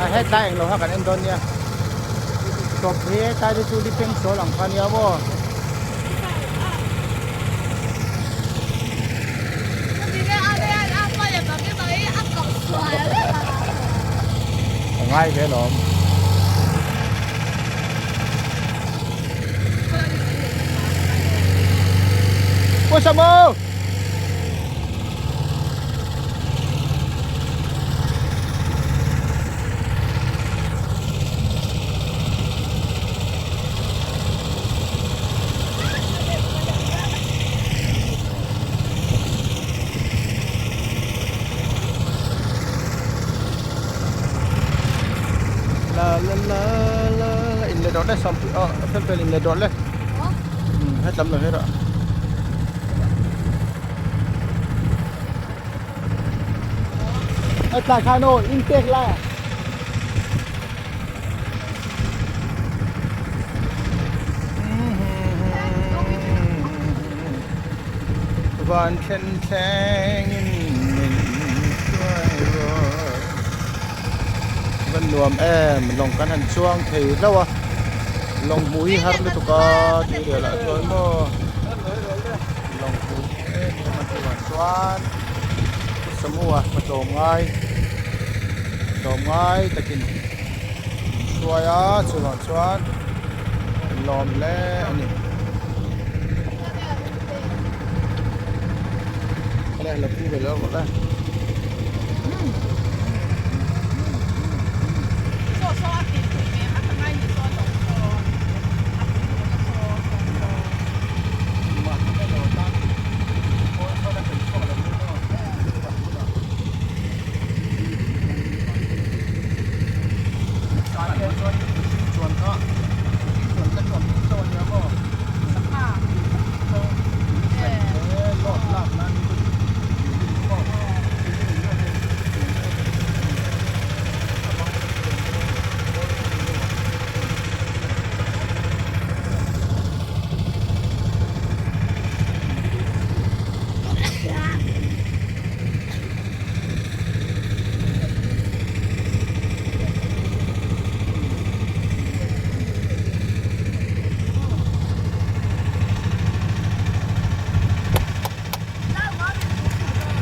A hetlai englo kha kan en dawn nia. Tawp hi hetlai te chu lipeng sawl ang kha nia maw. A ngai ve lawm. Pu Samu! La la la la la in leh dawrh le sawm aw fel fel in leh dawrh le hetlam lo hi rawh. Hetlai khan aw in pek lai ah. Van thlen thleng in min hruai rawh. Van nuam em lawng kan han chuang thei hlauh a lawng hmuh hi har lutuk a tui rel ah chuan maw lawng hmuh em em a hnuah chuan samu a tlawm ngai tlawm ngai takin hruai a chuvang chuan lawm hle a ni. Alo pu ve lo rawh le.